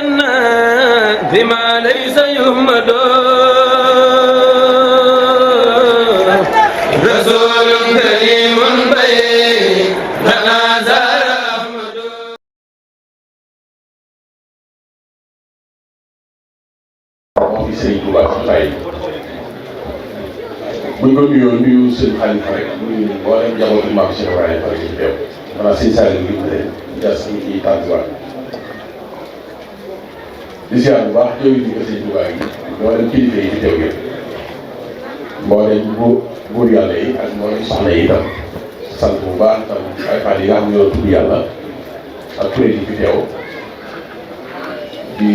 لنا بما ليس يهمد رسول كريم بيننا زار أحمد. Serigne Touba ci Baye buñ ko nuyu seen xalifa rek nuyu mboolem njabootu maam Cheikh Ibrahima Fall ci teew maanaam sëñ Saliou li mu ne jas ñu ciy tàgguwaat di ziar bu baax jëw yi ko sëñ Touba yi mboolem kilifa yi ci teew yëpp mboolem buur yàlla yi ak mboolem soxna yi itam sant bu baax itam ay fan yi nga xam ne ñoo tudd yàlla ak kuréel yi fi teew di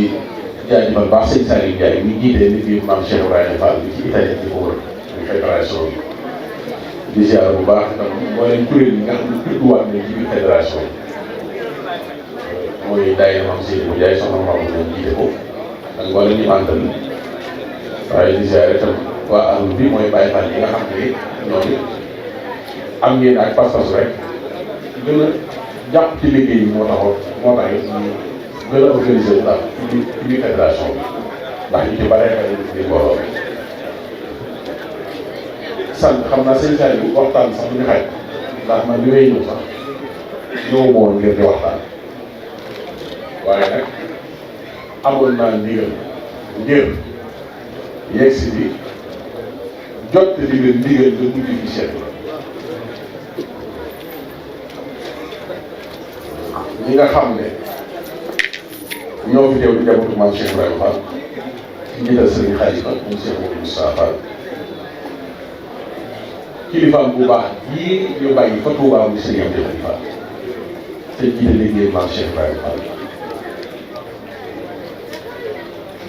jaajëfal baax sëñ Saliou Ndiaye mi jiite nit yi maam Cheikh Ibrahima Fall bi ci Italie di ko wër muy fédération bi di ziar bu baax itam mboolem kuréel yi nga xam ne tudduwaat nañ ci biir fédération bi mooy daayira maam Seydou Ndiaye soxna Maam nañ jiite ko ak mboolem ñu àndal waaye di ziar itam waa àll bi mooy Baye Fall yi nga xam ne ñoom am ngeen ak pas-pas rek gën a jàpp ci liggéey bi moo tax it ñu gën a organisé wu daal ci biir fédération bi ndax ñu ci bare bare di mbooloo mi sant xam naa sëñ Saliou waxtaan sax du ñu xaj ndax man li may ñëw sax ñëw woon ngir di waxtaan waaye nag amoon naa ndigal ngir yegg si bi jot li nga ndigal nga mujj fi seet ñi nga xam ne ñoo fi teew di njabootu maam Cheikh Ibrahima Fall ci njiital sëriñ Xalifa moom Cheikh Mouhamadou Moustapha Fall kilifaam bu baax yii ñu bàyyi fa Touba muy sëriñ Amdi Khady Fall te jiite liggéey maam Cheikh Ibrahima Fall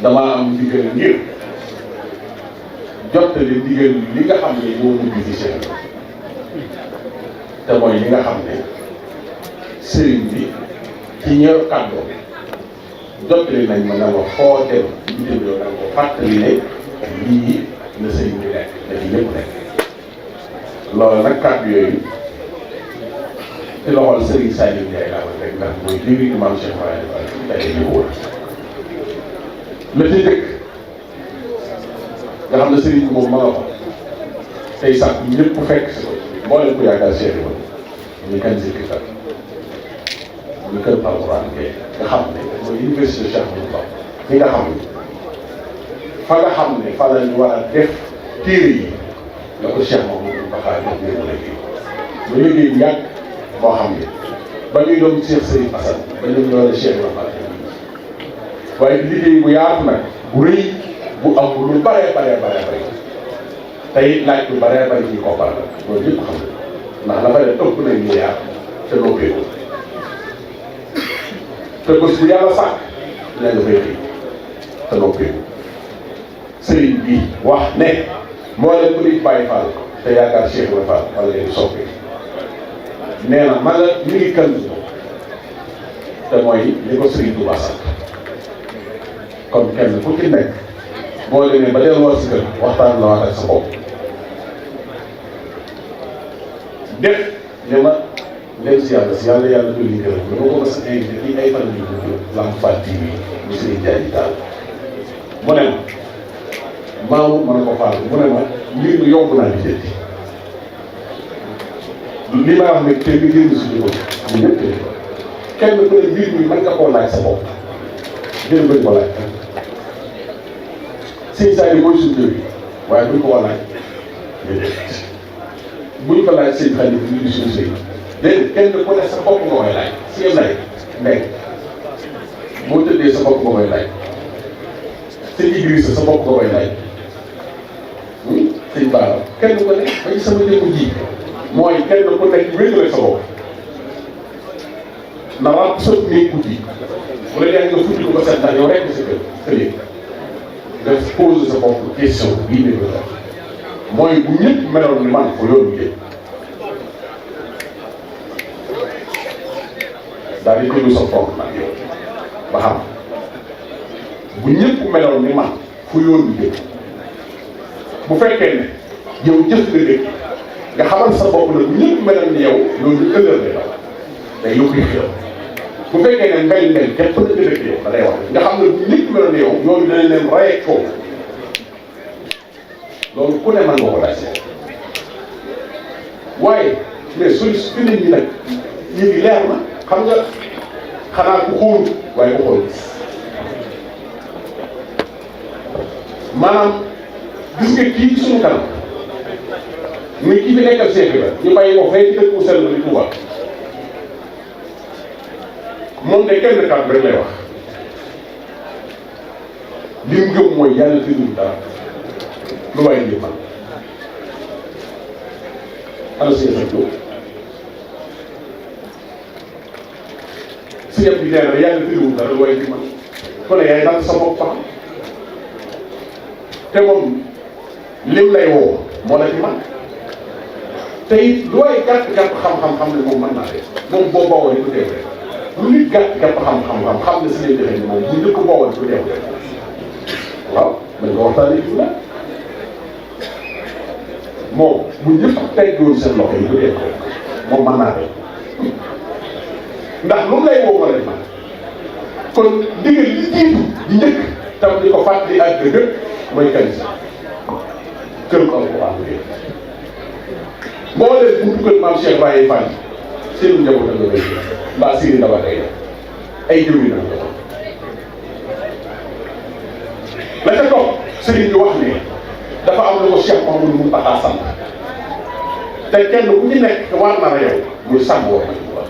damaa am ndigal ngir jottali ndigal li nga xam ne moo mujj ci Cheikh te mooy li nga xam ne sëriñ bi ci ñëw kàddu jottali nañ ma ne ma foo dem ñu dégloo na ko fàttali ne lii la sëriñ bi nekk da ci ñëpp nekk loolu nag kàddu yooyu ci loxol Serigne Saliou Ndiaye laa ko rek ndax mooy jëriñu maam Cheikh Ibrahima Fall daje ñu ko wër la ci dëkk nga xam ne sëriñ bi moom ma nga fa tey sax ñëpp fekk si ko mboolem ku yaakaar Cheikh Ibrahima ñu kan zikri kat ñu kër Alxuraan nga xam ne mooy université Cheikh Ahmadou Bamba fi nga xam ne fa nga xam ne fa la ñu war a def téere yi la ko Cheikh Mamadou Bakar def ngir mu liggéey ba liggéey bu yàgg boo xam ne ba ñuy doon Cheikh Serigne Assane ba ñu doon Cheikh Ibrahima waaye liggéey bu yaatu nag bu rëy bu am lu baree tey laaj lu baree bari ci koppar la loolu yëpp xam ne ndax la fay def ëpp nañ milliard te noppeeku te bés bu yàlla sàkk dina nga fay xëy te noppeeku sëriñ bi wax ne moo leen ko nit bàyyi Fall te yaakaar Cheikh Ibrahima Fall wala leen soppee nee na ma nga mi ngi kan te mooy li ko sëriñ Touba sant kon kenn ku ci nekk boo demee ba delluwaat si kër waxtaan la waat ak sa bopp def ne ma dem si yàlla yàlla dolli gërëm dama ko mos a invité fii ay fan yu Lamp Fall TV mu Serigne Ndiaye di taal mu ne ma maamu ma ne ko Fall mu ne ma mbir mi yomb naa di jëndi li may wax nag te nga génn suñu ko ñu ñëpp kenn ku ne mbir mi mën nga koo laaj sa bopp jërë nga ko laaj sëñ saa yi mooy suñu kër yi waaye buñ ko war laaj déedéet buñ ko laaj sëñ Xalifa ñu di suñu sëñ déedéet kenn ku ne sa bopp nga koy laaj si yem lay ndey boo tëddee sa bopp nga koy laaj sëñ Idrissa sa bopp nga koy laaj sëñ Bara kenn ku ne ba ci sama jëmm ji mooy kenn ku nekk wéetale sa bopp na wax sot néeg guddi bu la neex nga futti ko ba set ndax yow rek sa kër sa néeg nga posé sa bopp question bii ne la mooy bu ñëpp meloon ni man ko yoonu jëm daal di tëju sa bopp nag yow ba xam bu ñëpp meloon ni man fu yoonu jëm bu fekkee ne yow jëf nga dëkk nga xamal sa bopp nag bu ñëpp meloon ni yow loolu ëllëg la day yokk xew bu fekkee ne mbel képp na nga dëkk yow da lay wax nga xam ne bu nit meloon ne yow ñooñu danañ leen rey ak coow loolu ku ne mën nga ko laaj waaye mais solution fi nit ñi nag ñu ngi leer na xam nga xanaa ku xool waaye ku xool gis maanaam gis nga kii ci suñu kanam muy kii fi nekkal Cheikh Ibra ñu bàyyi ko fay ci dëkk bu sell bi Touba moom de kenn kàddu rek lay wax li mu gëm mooy yàlla tëjul dara lu waaye njëkk man ana si yëf ak si yëf bi nee na yàlla tëjul dara lu waaye njëkk man ku ne yaay natt sa bopp fa te moom lim lay woo moo la ci man te it lu waay gàtt xam-xam ne moom mën naa def moom boo boowoo di ko teew rek lu nit gàtt xam-xam xam ne si lay defee ni moom bu njëkk boowoo di ko teew rek waaw dañ ko waxtaanee ci la moom bu ñëpp teggoon seen loxo yi ko teew rek moom mën naa def ndax lu mu lay woo ma def man kon ndigal li jiitu di njëkk tam di ko fàttali ak dëgg mooy kanisa kër ko alquran bi moo leen buntu kër maam Cheikh Baye Fall seen njaboot ak la béy mbaa Siri Ndaba day ay jëw yi nag la ca topp sëriñ bi wax ne dafa am lu ko Cheikh Mouhamadou Mountakha sant te kenn ku ci nekk war na la yow muy sàmm war nañu ko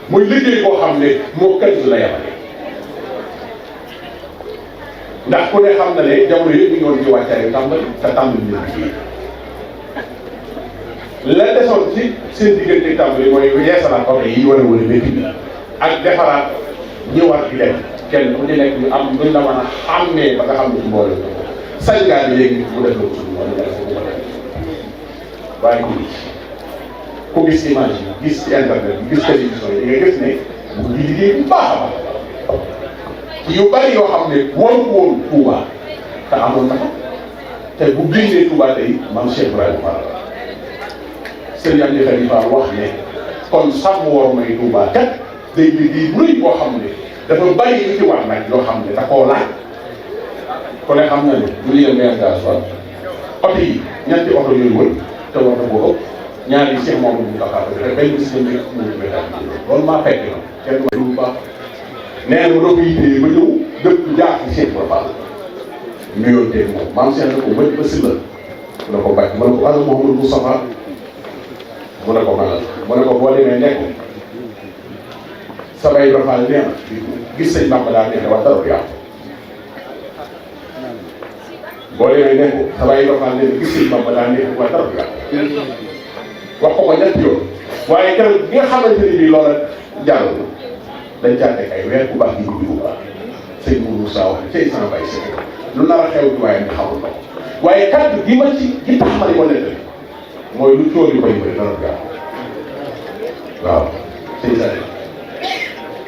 muy liggéey boo xam ne moo kanisa la yemale ndax ku ne xam na ne jamono yëpp ñu ngi woon ci wàccaay tàmbali te tàmbali ñu liggéey la desoon ci seen diggante tàmbali mooy yeesalaat oto yi war a wër dëkk bi ak defaraat ñi war di dem kenn ku ci nekk ñu am luñ la mën a xàmmee ba nga xam ne ci mbooloo ñu ko sañ ngaa bi léegi mu def la ko suñu wala def ko ko def waaye ku gis image yi gis ci internet bi gis télévision yi nga gis ne mu ngi liggéey bu baax a baax yu bari yoo xam ne woon Touba te amoon na ko te bu génnee Touba tey man Cheikh Ibrahima Fall Serigne Amdi Khalifa wax ne kon sàmm war may Touba kat day liggéey bu rëy boo xam ne dafa bari yu ci war nag yoo xam ne da koo laaj ku ne xam na ne bu ñu demee gasoil oto yi ñetti oto yooyu wër te war na ko ëpp ñaari Cheikh Mamadou Moustapha te benn bis la ñu loolu maa fekk na kenn du baax nee na ma doog a yitee ba ñëw dëpp jaar ci Cheikh Ibrahima Fall nuyoo teg moom maam Cheikh na ko bëj ba si la mu ne ko bàyyi mu ne ko ana Mouhamadou Moustapha mu ne ko manal mu ne ko boo demee nekk sa bay Ibrahima Fall nee na gis sëñ Bamba daal nee na wax dara du yàqu boo demee nekk sa bay Ibrahima Fall nee na gis sëñ Bamba daal nee na wax dara du yàqu wax ko ñetti yoon waaye keroog bi nga xamante ni bii loola jàll na dañ caa teg ay weer bu baax di dugg bu baax sëñ Mourou Moussa wax ne cay sama bay sëñ lu nar a xew ci waaye nga xamul ko waaye kàddu gi ma ci gi tax ma di ko nettali mooy lu coow li bëri dara du yàqu waaw sëñ Saliou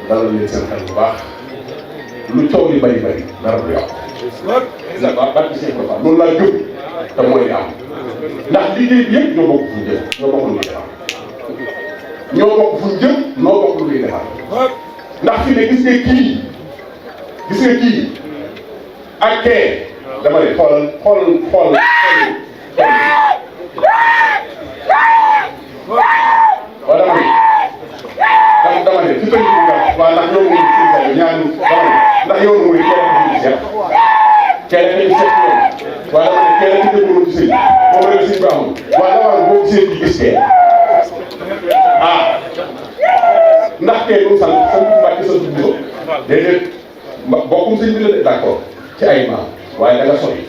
dalal leen seen xel bu baax lu coow li bëri dara du yàqu ndax waa barke Cheikh Ba loolu laa gëm te mooy li am ndax liggéey bi yëpp ñoo bokk fu ñu jëm ñoo bokk lu ñuy defar ñoo bokk fu ñu jëm noo bokk lu ñuy defar ndax fi ne gis nga kii ak kee dama ne xoolal waaw dama ne ci tënk bu gàtt waaw ndax yow mooy ñaari dama ne ndax yow mooy kenn ku ci seet waaw dama ne kenn ku déglu ci sëñ moom rek sëñ baaxul waaw dama ne boo gisee ci gis kee ndax kee moom sant Mbàkke sant bu ko déedéet bokkum sëñ bi la de d'accord ci ay maam waaye da nga sori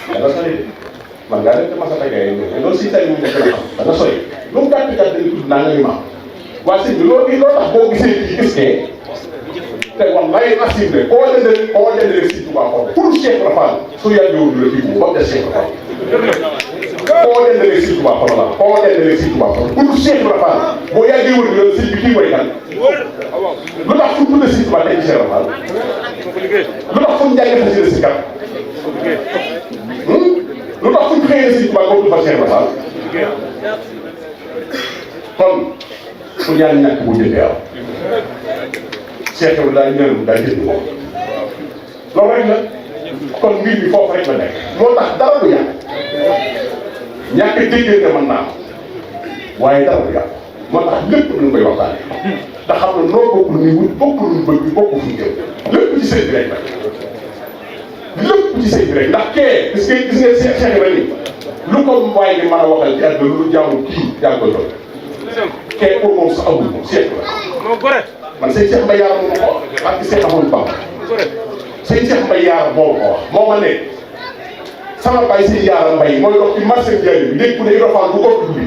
de man ngaa def ma sa tegee loolu si tali mu nekk la xam da nga sori lu mu gàtt gàtt dañuy tudd naa nga ñu maam waaye sëñ bi loolu tax boo gisee ci gis kee te wallaay asib de koo jëndee si Touba foofu pour Cheikh Rafal su yàggewul la fi mu ba mu des Cheikh Rafal koo jëndee si Touba foofu la koo jëndee si Touba foofu pour Cheikh Rafal boo yàggewul la si bi kii mooy kan lu tax fu mu tuddee si Touba tey Cheikh Rafal lu tax fu mu jàngee xasida si kat lu tax fu mu xëyee si Touba boobu du fa Cheikh Rafal kon ku ñaan ñàkk bu jëndee am Cheikh Ibrahima daal ñaan daal jënd moom loolu rek la kon mbir mi foofu rek la nekk moo tax dara du yàq ñàkk déggante mën naa am waaye dara du yàq moo tax lépp luñ koy waxtaane te xam ne noo bokk lu ñuy wut bokk luñ bëgg bokk fu ñu jëm lépp ci sëñ bi rek la lépp ci sëñ bi rek ndax kee gis nga Cheikh Ibrahima lu ko waaye di mën a waxal ci àdduna lu jaamu kii yaa koy doon kee pour moom sax amul moom Cheikh la man sëñ Cheikh Mbaye Yaara moo ma ko wax ak Cheikh Amadou Bamba sëñ Cheikh Mbaye Yaara moo ma ko wax moo ma ne sama baay sëñ Yaara Mbaye mooy dox ci marché Ndiaye bi léegi ku ne Ibra Fall bu góor dugub bi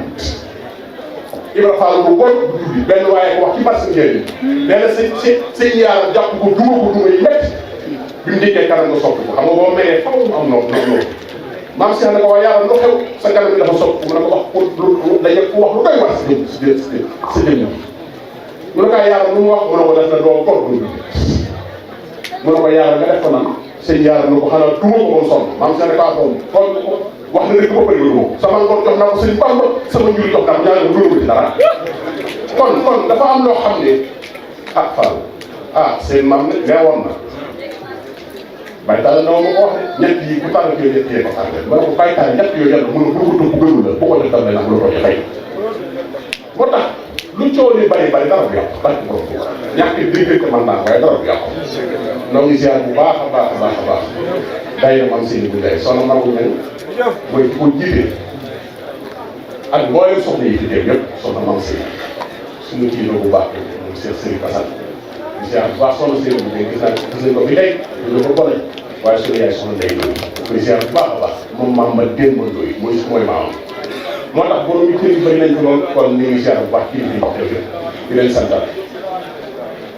Ibra Fall bu góor dugub bi benn waaye ko wax ci marché Ndiaye bi nee na sëñ Yaara jàpp ko duma yi métti bi mu dikkee kanam nga soppi ko xam nga boo melee faw mu am noonu maam Cheikh ne ko waa Yaara lu xew sa kanam bi dafa soppi mu ne ko wax pour lu daje ku wax lu doy war sa jëm mu ne ko Yaara lu mu wax mu ne ko def na doo góor dugub bi mu ne ko Yaara nga def ko nan sëñ Yaara ne ko xanaa duma ko moom sonn maam Cheikh ne ko xool ko wax na rek ba bëri lu moom sama ngoon jox naa ko sëñ Bamba sama njuri jox naa ko ñaari ko ci dara kon dafa am loo xam ne ah Fall seen maam nag nee woon na Baye Tall na ma ko wax de ñett yi bu tànn yooyu ñett yee ko tànn ma ne ko Baye Tall ñett yooyu yàlla mën na bu ko tëb gënu la bu ko def tamit nag lu ko ci fay moo tax lu coow li bari dara bu yàqu barke borom bi ñàkk déggante mën naa waaye dara bu yàqu noo ngi ziar bu baax a baax day na am seen bu day soxna Maodo Niang mooy ko jiite ak mboolem soxna yi fi dégg yëpp soxna Mame Seye suñu kii bu baax moom Cheikh Serigne Bassane di ziar bu baax soxna Serigne bu dee gis nañ ko fi tey ñu ko boole waaye suñu yaay soxna Ndeye Ndoye koy ziar bu baax moom maam ma démb Ndoye mooy maamam moo tax borom yi kër yi bëri nañ ko lool kon ñu ngi ziar bu baax kii bi di leen santal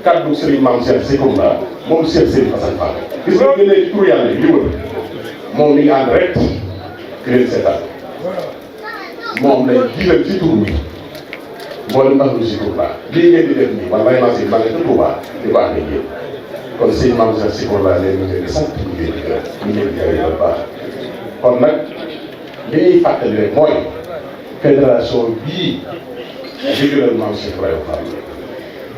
kaddu Serigne Mame Cheikh Sikoum la moom Cheikh Serigne Bassane Fall gis nga génnee ci turu yàlla yi li wër moom mi ngi ànd rek di leen seetal moom lay jiital ci tur bi mboolem ndax lu si Touba lii ngeen di def nii man vraiment si maa ngi ci Touba di ko ànd ak yéen kon sëñ Mame Cheikh Sikoum la leen ñu leen di sant ñu leen di gërëm ñu leen di gërëm bu baax kon nag li ñuy fàttali rek mooy fédération bii digalal Mame Cheikh Ibrahima Fall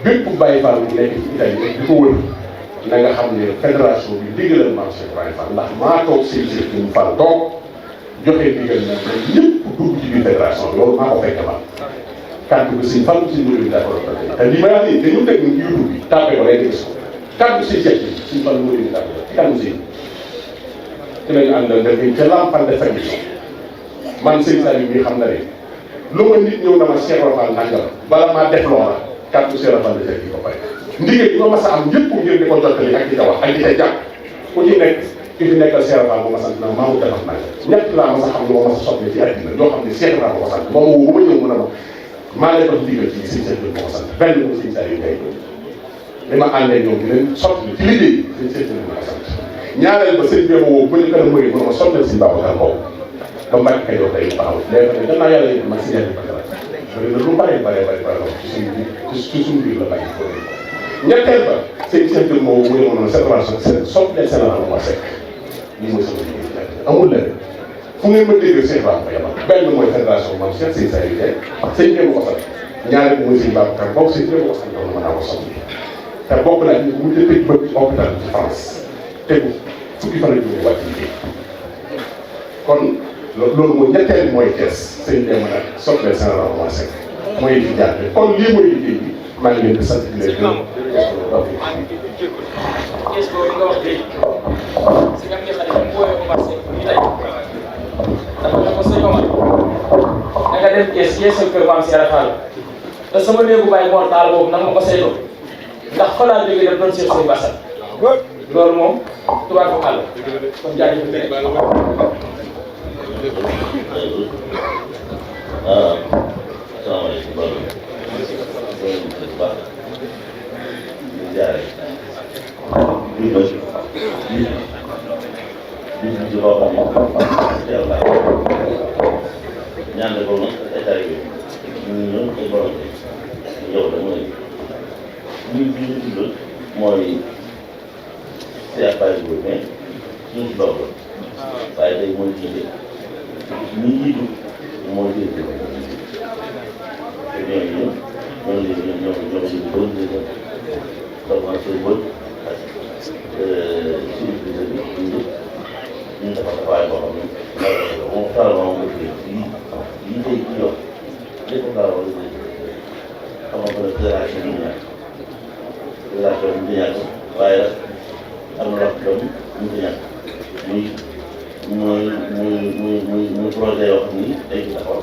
bépp Baye Fall bu nekk ci Italie di ko wër na nga xam ne fédération bi digalal Mame Cheikh Ibrahima Fall ndax maa toog seen Cheikh ñu Fall toog joxe digal na ñëpp dugg ci biir fédération bi loolu maa ko fekk ma kàddu gi sëñ Fall si nuyu d'accord te li may wax nii dañu teg ci YouTube bi tàppee ko lay gis ko kàddu sëñ Cheikh bi sëñ Fall nuyu d'accord ci kàddu sëñ ci lañu àndal def ca lampal de famille man sëñ Saliou bi xam na ne lu ma nit ñëw na ma Cheikh Fall nangam bala maa def loola kàddu Cheikh Fall de fekk ko pare ndigal yi ma mas a am yëpp ngir di ko jottali ak di ko wax ak di ko jàpp ku ci nekk ki fi nekkal Cheikh Fall ma sant na maamu defal nag ñett laa mas a xam lu ma mas a soxla ci àddina loo xam ne Cheikh Fall ma ko sant moom bu ma ñëw mën a ma maa lay dox ndigal ci sëñ Cheikh ma ko sant benn ko sëñ Saliou ngay li ma àndee ñoom di leen sotti ci liggéey sëñ Cheikh ma ko sant ñaareel ba sëñ bi ma woo bu ñu gën a mëri mën ma sottal si Babacar boobu ba Mbacke Kajoor day taxaw léegi nag gannaaw yàlla yëpp ma si ñaari bëgg la bëri na lu bare ci suñu biir la bàyyi ko ñetteel ba sëñ Cheikh Diop moo wóor ma noonu séparation sopp leen Sénégal ma sekk lii mooy sama liggéey amul leneen fu ngeen ma déggee sëñ Ba ko yabal benn mooy fédération man Cheikh sëñ Saliou Gueye sëñ Diop ko sant ñaari bi mooy sëñ Babacar bokk sëñ Diop ko sant loolu mën naa ko sotti te bokk naa ci mu jël tëj bët ci hôpital ci France tegu fukki fan ak juróom wàcc liggéey kon loolu mooy ñetteel mooy Thiès sëñ bi nag sopp leen Sénégal ma sekk mooy li jaar kon lii mooy liggéey bi maa ngi leen di sant di leen gërëm. kees boobu nga wax léegi si ñam yi xam ne mu woowee ko marché ñu tey dafa ne ko sëñ Omar da nga dem kees yeesal kër Mame Cheikh Fall te sama néegu bàyyi moo taal boobu nag ma ko saytoo ndax fa laa jógee daf doon seet sëñ Bassane loolu moom tubaab ko àll kon jaajëf rek. ñaan ko nag état yi ñun ay borom yow da mooy ñu tuddal mooy Cheikh Baye Goye mais suñu si bopp waaye tey mooy jiite ñi jiitu mooy jiite te ñooñu ñoom ñu doon di leen formation boobu ak civilisé bi ñu defar taxawaay boo xam ne moom carrément moom lii tey ci yoon lépp laa war a dégg xamal ko ne fédération bi ñu ñàkk fédération bi ñu ñàkk waaye nag am na loo xam ne ñu ko ñàkk muy projet yoo xam ni day ci taxaw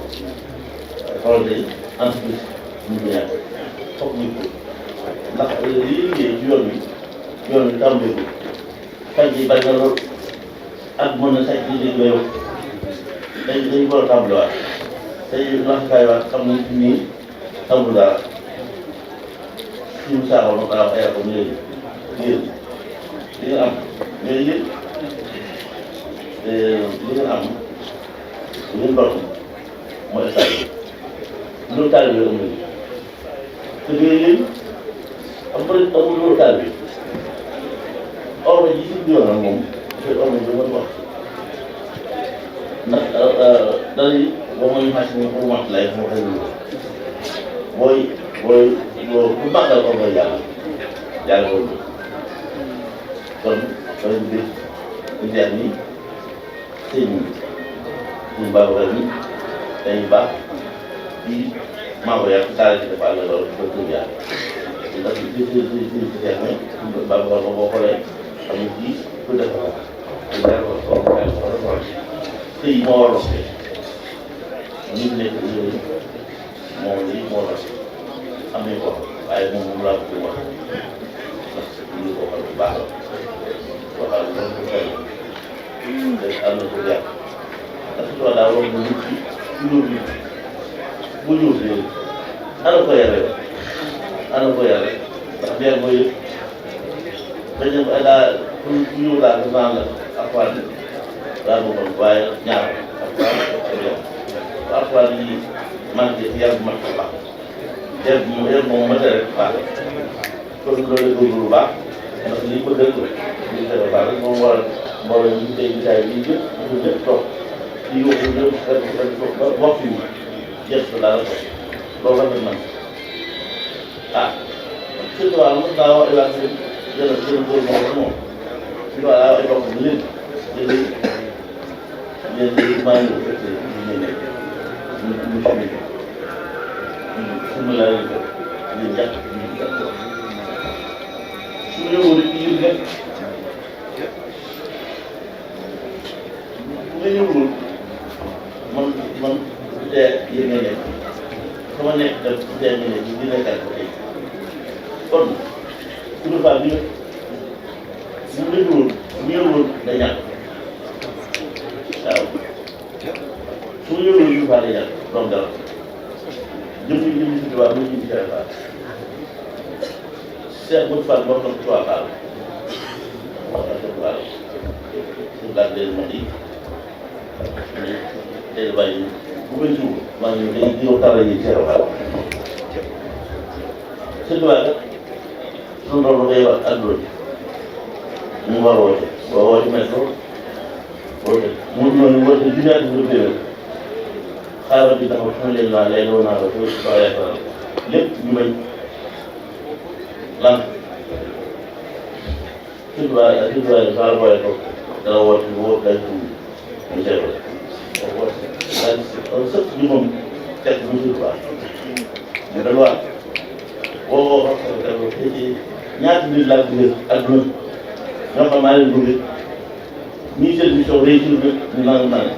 projet yi entreprise ñu ko ñàkk foog ñu ko ndax li liggéey ci yoon wi tàmbali ko faj yi bari na lool ak mën na sàcc yi dañ dañ war a tàmbaliwaat tey laxakaay waat xam nañ fi nii tàmbali dara suñu saako ma ko wax ay rafet léegi yéen li nga am mais yéen li nga am li ngeen doon mooy état bi loolu taal bi am nañu te yéen am amul loolu taal bi or ji si biir nag moom dafay or nañu ba wax ndax dañuy boo mooy machine bi pour mat lay moo koy booy bu màggal ko mooy yàlla boobu kon dañu gis ñu jeex ni sëñ Babacar ni dañuy baax di membre yaa daal di def àll loolu ba tur yàlla ndax di jeex ne Babacar boo xoolee xam ne kii ku def ko tey moo war a rafet ñu nekk yooyu moom lii moo tax am nañu ko waaye moom laa bëgg wax ndax ñu ko waxal bu baax la waxal loolu bu xëy te am na ko jàpp ndax su daa war na nit ki ci loolu bu ñëw si ana ko yare ndax biir mooy bañ a daa pour ñëw daal di naan la ak daal moo kon waaye ñaar ak yi manqué ci yar bu mat ko baax yar moom mate rek baax kon loolu góorgóorlu baax ndax lii ko dëgg lii ko baax rek moom waral mbooloo ñu tey gisaay yi ñëpp toog di yóbbu ñëpp wax fi jëf ko daal ko loolu rafet na surtout waaw mos naa wax évacué gën a góor moom surtout waaw ay bokk bi leen léegi maa ngi fekk ñu nekk ñu suñu laa leen def ñu jàpp ñu jàpp su ñëwoon rek yéen nekk bu nga ñëwul man tey yéen nga nekk sama nekk daf tey nga nekk di nekkal ko tey kon suñu faa bi bu ñëwul bu ñëwul da ñàkk waaw su ma yoroon yu baax la doom dara jëm si tubaab mu ngi Cheikh Fall Cheikh Modou Fall moo doon tubaab Fall waaw waaw suñu laaj leen ma di tey bàyyi bu may suuf maa ngi day di waxtaan yi Cheikh Fall sëñ Tuubaa kat suñu doom day wax àdduna bi mu war a woote boo woote métro mu ñëw woote junniwaat bi nga déwén xaaral bi taxaw fu mu leen naan léegi woon naa ko lépp ñu bañ lan surtout xaaral booyee ko dana woote woo day tuuti ñu seetlu ko sëpp bi moom teg bu surtout ñu doon waat boo xam ne ñaata nit laa ko gis adduna ñoo xam maa leen bëgg ñii seen mission réussir na ñu naan naan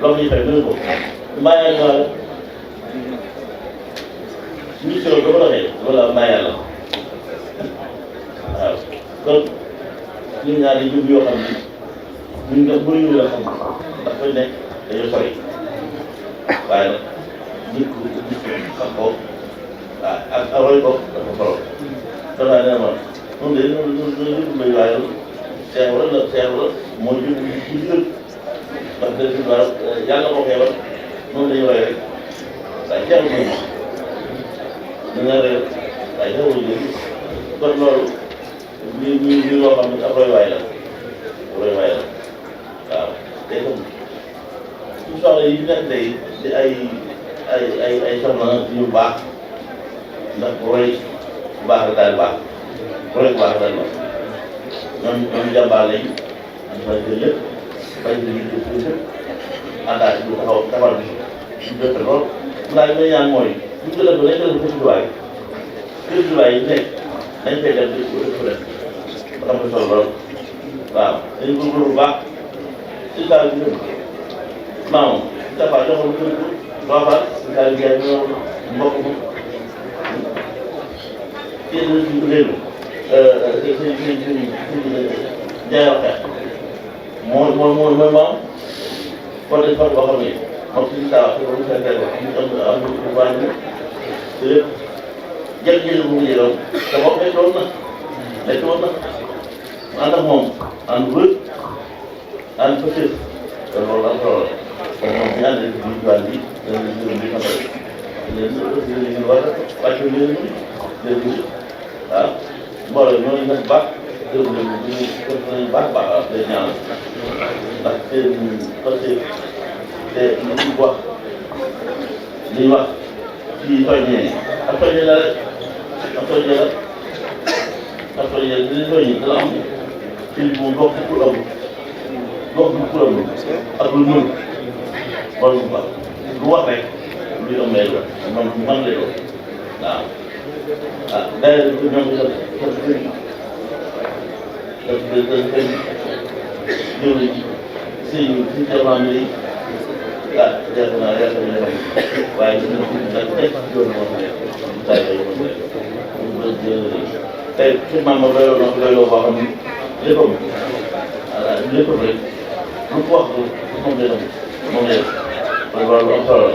loolu la ñuy fay dëgg ko mbaa yàlla wala mission bi dafa doxee wala mbaa yàlla waaw kon ñun ñaar yi jub yoo xam ne ñun nga mënuñu la xam ndax koy nekk dañoo sori waaye nag nit ku xam ko waaw ak roy ko dafa solo kon waaye nee na ma moom de noonu mbay waaye seex la moo jub ci jël ndax dëgg la yàlla moo koy wax noonu la ñuy roy rek waaye seexul mooy dina réer waaye seexul jël kon loolu ñu loo xam ne ab roy waay la waaw day comme suñu soxla yi nekk tey di ay ay soxna yu baax ndax roy bu baax la daal baax roy bu baax la daal baax ñoom jàmbaar lañ ñu fay jël lépp fay jël lépp àndaat bu taxawal bi ñu jot lool ndax li may ñaan mooy ñu gën a doon nañ gën a doon kër yi nekk dañ koy dem di ko def ba am solo lool waaw dañu góorgóorlu bu baax ci daal di ñëw maam dafa joxoon kër gi baaxal ci daal di jaay ñoom mbokk mi kii la ñu réew jaay waxtaan mooy maam kon dañu far boo xam ne moom suñu daaw te loolu seen kër ñu am lu baax ñu te lépp jël bu mu jëloon te moom nekkoon na ànd ak moom ànd wër ànd fa tëj te loolu am solo la kon moom ñu ànd ci biir bi danañ leen di xamal leen war a wàcc leen leen ah mbooloo ñooñu nag baax gërëm leen ñu nañ baax baax day ñaanal ndax seen parce que te li ñu wax fii soññee ak soññee la rek ak soññee la ak soññee li ñu soññee dana am fii moom gox bi pour amul gox bi pour amul ak lu ñëw wala lu baax lu wax rek lu am lay doon man lay doon waaw ah d'ailleurs ñoom itam ñëw nañ ci suñu développement yi ah yaakaar naa waaye ñu ngi leen di doon moo xam ne tey suñu maam ma doyoo na doyoo boo xam ne léppam léppam rek lu ko wax moom lay doon moom lay doon loolu am solo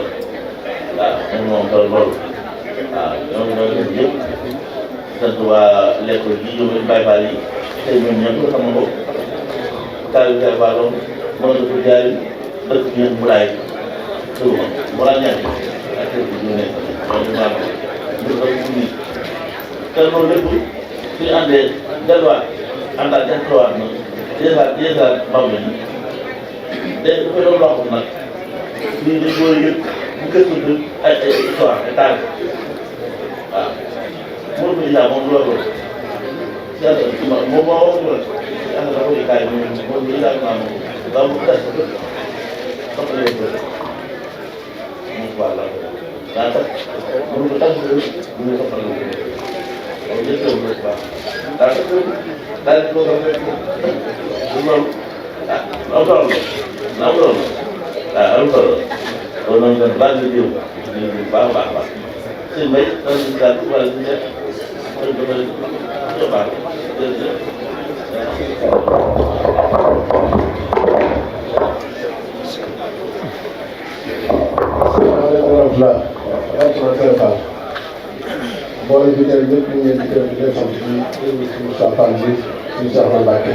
la waaw moom am solo loolu waaw ñoom ñoo ngi leen yëpp sant waa l'école bi ñoom it Baye Fall yi tey ñoom ñoom ñoo xam ne moom taal bi Baye Fall moom mën na ko jaay dëkk bi ñoom Moulay Touré Moulay Niang ak kër gi ñu nekk loolu ñu naan ñu ko nii te loolu lépp suñu àndee delluwaat àndaat delluwaat na dèjà mbam nañu dafay doon loo xam nag lii dañ koy yëg bu gëstu ay histoire ay taal waaw moom la moom loolu si àll bi moom moo wax ñu si àll dafa koy kaay moom exactement moom waaw mu des ko soxla yow ko moom voilà daa tax mënu ko tàgg mu ngi soxla yow ko waaw jël ko bu baax daa tax daal di ko rafet loolu ah am solo la am solo la ah am solo la loolu noonu daal baax na jiw ñu baax a baax sëñ Mbaye daal di daal wala di def dafa baax jërëjëf. mbooloo bi tey ñëpp ñu ngi leen di gërëm di leen sant ci Moussa Fall bi suñu Cheikh Fall Mbacke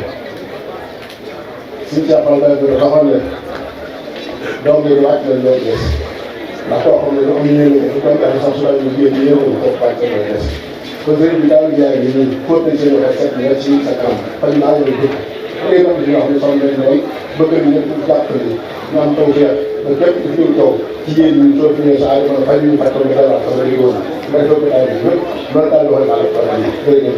suñu Cheikh Fall Mbacke dafa xam ne doom yi wàcc nañ loolu des ndax koo xam ne lu am yéene bu koy def sax su la ñu génn yéene ko foofu wàcc nañ des kon sëriñ bi daal jaay bi nii fóot nañ seen xel set nga ci sa kanam faj naa leen dëkk léegi nag dina wax ne soxna nañ lool bëgg nañ ñëpp jàppale ñu am taw feex ba képp ku fi taw jigéen ñi soo fi ñëwee sa aay mën a faj ñu faj ko nga dalaat sama liggéey nga def ko ay bi yëpp loolu daal di wax daal di jërëjëf